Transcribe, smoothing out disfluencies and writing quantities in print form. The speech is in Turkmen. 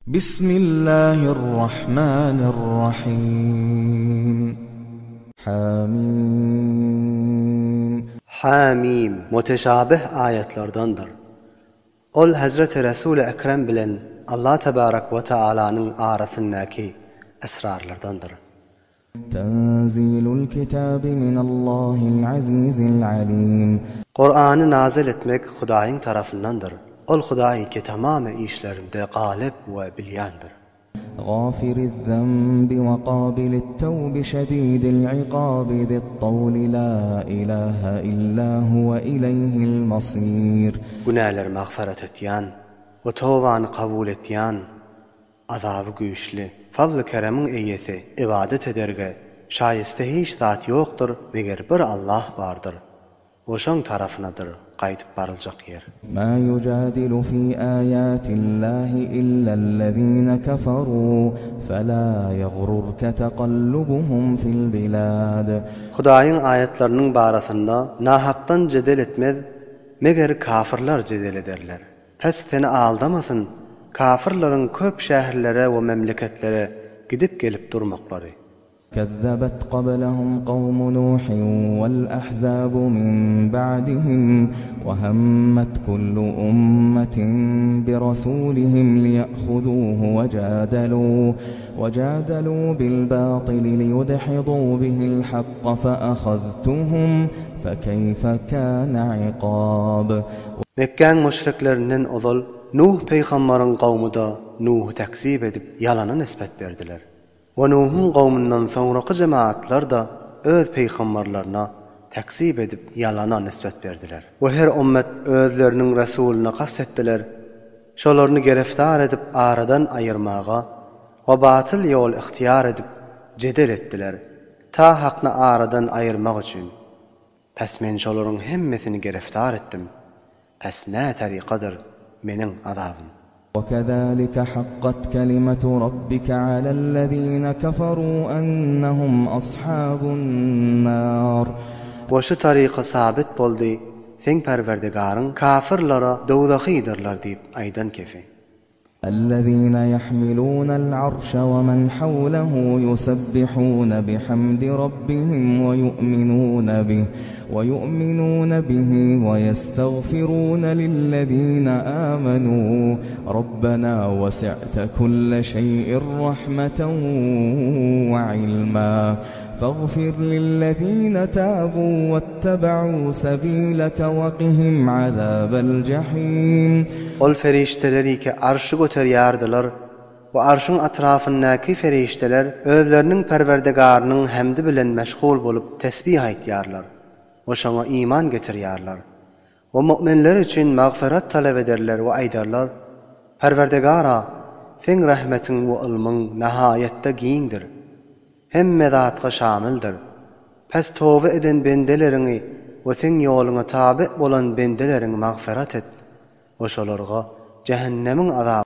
Bismillahirrahmanirrahim. Hamim. Hamim, muteşabih aýatlardandyr. Ol Hezreti Resuli Ekrem bilen Allah tebarek we tealanyň arasyndaky esrarlardandyr. Tenzilul kitabi minallahil azizil alim. Kurany nazyl etmek Hudaýyň tarapyndandyr. Ol Hudaý ki tamamy işlerinde galyp we bilýändir. Gafiriz-zenbi we kabilit-tewbi şedidil ikabi zi't-tawli la ilahe illa huwe ileýhil masir. Günäleri magfyrat etýän we tobany kabul etýän, azaby güýçli, fazly-keremiň eýesi, ybadat ederge şaýeste hiç zat ýokdur, meger bir Allah bardyr. We şoň tarapynadyr gaýdyp baryljak ýer. Ma yujadilu fi aýatillahi illellezine kafaru fela ýagrurke takallubuhum fil bilad. Hudaýyň aýatlarynyň barasynda nahakdan jedel etmez, meger kafyrlar jedel ederler. Pes seni aldamasyn, kafyrlaryň köp şäherlere we memleketlere gidip-gelip durmaklary. Kezzebet gablehum kawmu Nuhin wal ahzabu min ba'dihim we hemmet kullu ummetin birasulihim liýehuzuhu we jadelu we jadelu bil batili liyudhidu bihil hakka fe ahaztuhum fekeýfe kâne iqab. Mekgäň müşriklerinden ozal Nuh pygambaryň kowmy-da Nuhy tekzip edip ýalana nisbet berdiler. We Nuhuň kowmundan soňraky jemagatlar-da öz pygambarlaryna tekzip edip ýalana nisbet berdiler. We her ummet özleriniň resulyna kast etdiler, şolaryny gereftar edip aradan aýyrmaga we batyl ýol ygtyýar edip jedel etdiler, ta hakny aradan aýyrmak üçin. Pes men şolaryň hemmesini gereftar etdim. Pes nä tarykadyr meniň azabym. Wekezalike hakkat kelimetu rabbike alellezine keferu ennehum ashabun nar. We şu taryka sabit boldy seň Perwerdigaryň kafyrlara dowzahydyrlar diýip aýdan kefi. Ellezine ýahmilunel arşe we men hawlehu ýusebbihune bihamdi rabbihim we ýu'minune bih we ýu'minune bihi we ýestagfirune lillezine amenu Rabbena wesi'te kulle şeý'in rahmeten we ilma Fagfir lillezine tabu wettebe'u sebileke wekihim azabel jahim. Ol perişdeler ki Arşy göterýärdiler we Arşyň atrafyndaky perişdeler özleriniň Perwerdigarynyň hemdi bilen meşgul bolup tesbih aýtýarlar we şoňa iman getirýärler we mu'minler üçin magfyrat talap ederler we aýdarlar, Perwerdigara, Seň rehmetiň we ylmyň nahaýatda giňdir. Hemme zatga şamyldyr. Pes toba eden bendeleriňi we Seň ýoluňa taby bolan bendeleriňi magfyrat et we şolarga jähennemiň azaby.